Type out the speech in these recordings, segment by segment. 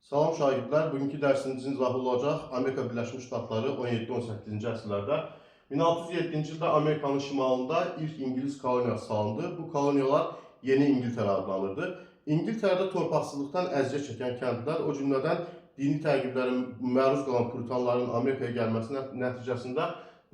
Salam şagirdlər, bugünkü dərsimizin izahı olacaq Amerika Birləşmiş Ştatları 17-18-ci əsrlərdə. 1607-ci ildə Amerikanın şimalında ilk İngilis koloniyası salındı. Bu koloniyalar Yeni İngiltərə adlanırdı. İngiltərədə torpaqsızlıqdan əziyyət çəkən kəndlilər, o cümlədən dini təqiblərə məruz qalan puritanların Amerikaya gəlməsi nəticəsində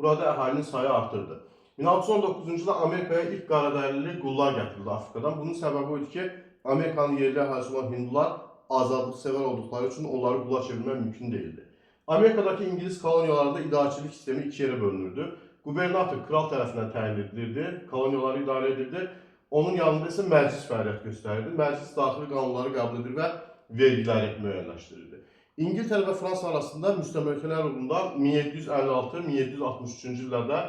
burada əhalinin sayı artırdı. 1619-cu ildə Amerikaya ilk qaradərili qullar gətirildi Afrikadan. Bunun səbəbi o idi ki, Amerikanın yerli əhalisi olan hindular azadlıq sevər olduqları üçün onları qula çevirmək mümkün deyildi. Amerikadakı İngilis koloniyalarında idarəçilik sistemi iki yerə bölünürdü. Qubernator kral tərəfindən təyin edilirdi, koloniyaları idarə edirdi. Onun yanında isə məclis fəaliyyət göstərirdi. Məclis daxili qanunları qəbul edir və vergiləri müəyyənləşdirirdi. İngiltərə və Fransa arasında müstəmləkələr uğrunda 1756-1763-cü illərdə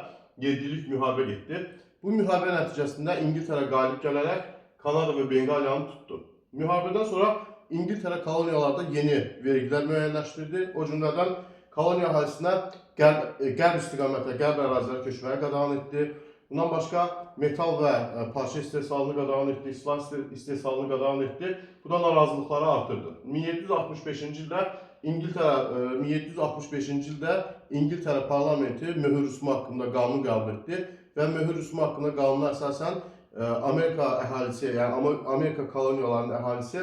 7 illik müharibə getdi. Bu müharibə nəticəsində İngiltərə qalib gələrək Kanada və Bengaliyanı tutdu. Müharibədən sonra İngiltərə koloniyalarda yeni vergilər müəyyənləşdirdi. O cümlədən koloniya əhalisinə qərb istiqamətə, qərb ərazilərə köçməyə qadağan etdi. Bundan başqa metal və parça istehsalını qadağan etdi, silah istehsalını qadağan etdi. Bu da narazılıqları artırdı. 1765-ci ildə İngiltərə 1765-ci ildə İngiltərə parlamenti möhür rüsumu haqqında qanun qəbul etdi və möhür rüsumu haqqında qanuna əsasən Amerika əhalisi, yəni Amerika koloniyalarının əhalisi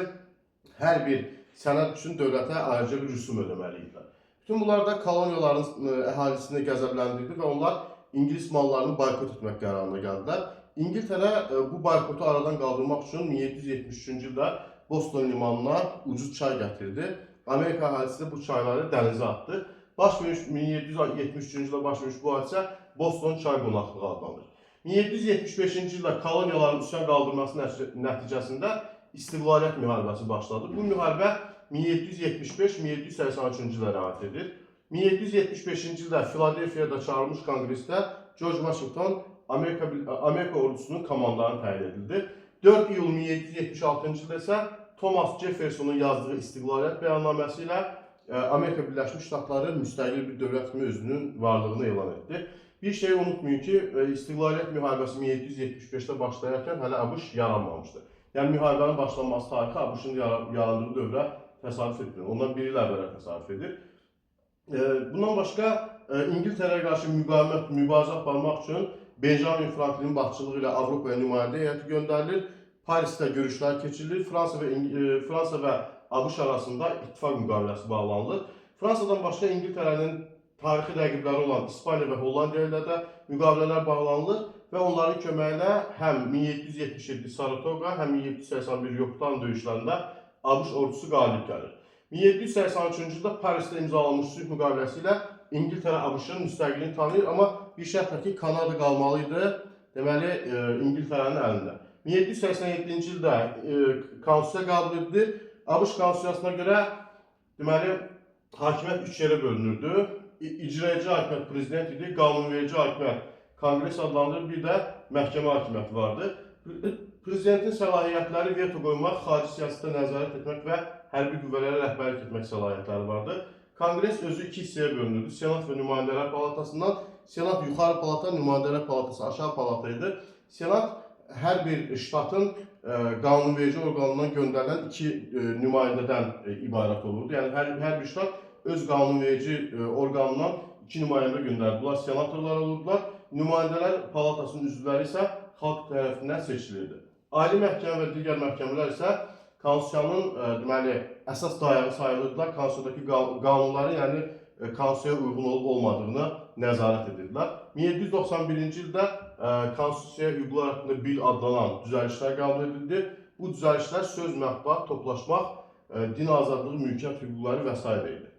hər bir sənəd üçün dövlətə ayrıca bir rüsum ödəməli idilər. Bütün bunlar da koloniyaların əhalisini qəzəbləndirdi və onlar İngilis mallarını boykot etmək qərarına gəldilər. İngiltərə bu boykotu aradan qaldırmaq üçün 1773-cü ildə Boston limanına ucuz çay gətirdi. Amerika əhalisi də bu çayları dənizə atdı. Baş vermiş 1773-cü ildə baş vermiş bu hadisə Boston çay qonaqlığı adlanır. 1775-ci ildə koloniyaların üsyan qaldırması nəticəsində istiqlaliyyət müharibəsi başladı. Bu müharibə 1775-1783-cü illərə əhatə edir. 1775-ci ildə Filadelfiyada çağırılmış konqresdə George Washington Amerika ordusunun komandanı təyin edildi. 4 iyul 1776-cı ildə isə Thomas Jeffersonun yazdığı istiqlaliyyət bəyannaməsi ilə Amerika Birləşmiş Ştatları müstəqil bir dövlət kimi özünün varlığını elan etdi. Bir şeyi unutmayın ki, istiqlaliyyət müharibəsi 1775-də başlayarkən hələ ABŞ yaranmamışdı. Yəni müharibənin başlanması tarixi ABŞ-ın yarandığı dövrə təsadüf etmir. Ondan bir il əvvələ təsadüf edir. Bundan başqa İngiltərəyə qarşı müqavimət, mübarizə aparmaq üçün Benjamin Franklinin başçılığı ilə Avropaya nümayəndə heyəti göndərilir. Parisdə görüşlər keçirilir. Fransa və ABŞ arasında ittifaq müqaviləsi bağlanılır. Fransadan başqa İngiltərənin tarixi rəqibləri olan İspaniya və Hollandiya ilə də müqavilələr bağlanılır və onların köməyi ilə həm 1777 Saratoga, həm 1781 Yorktown döyüşlərində ABŞ ordusu qalib gəlir. 1783-cü ildə Parisdə imzalanmış sülh müqaviləsi ilə İngiltərə ABŞ-ın müstəqilliyini tanıyır, amma bir şərtlə ki, Kanada qalmalı idi, deməli İngiltərənin əlində. 1787-ci ildə konstitusiya qəbul edilir. ABŞ konstitusiyasına görə deməli hakimiyyət üç yerə bölünürdü. İcraedici hakimiyyət prezident idi, qanunverici hakimiyyət konqres adlanılır, bir də məhkəmə hakimiyyəti vardı. Prezidentin səlahiyyətləri veto qoymaq, xarici siyasətə nəzarət etmək və hərbi qüvvələrə rəhbərlik etmək səlahiyyətləri vardı. Konqres özü iki hissəyə bölünürdü. Senat və Nümayəndələr Palatasından. Senat yuxarı palata, Nümayəndələr Palatası aşağı palata idi. Senat hər bir ştatın qanunverici orqanından göndərilən iki nümayəndədən ibarət olurdu. Yəni hər bir ştat öz qanunverici orqanından iki nümayəndə göndərirdi. Bunlar senatorlar olurdular. Nümayəndələr Palatasının üzvləri isə xalq tərəfindən seçilirdi. Ali məhkəmə və digər məhkəmələr isə konstitusiyanın deməli əsas dayağı sayılırdılar. Konstitusiyadakı qanunların, yəni konstitusiyaya uyğun olub olmadığını nəzarət edirdilər. 1791-ci ildə konstitusiyaya hüquqlar haqqında bil adlanan düzəlişlər qəbul edildi. Bu düzəlişlər söz, mətbuat, toplaşmaq, din azadlığı, mülkiyyət hüquqları və s. idi.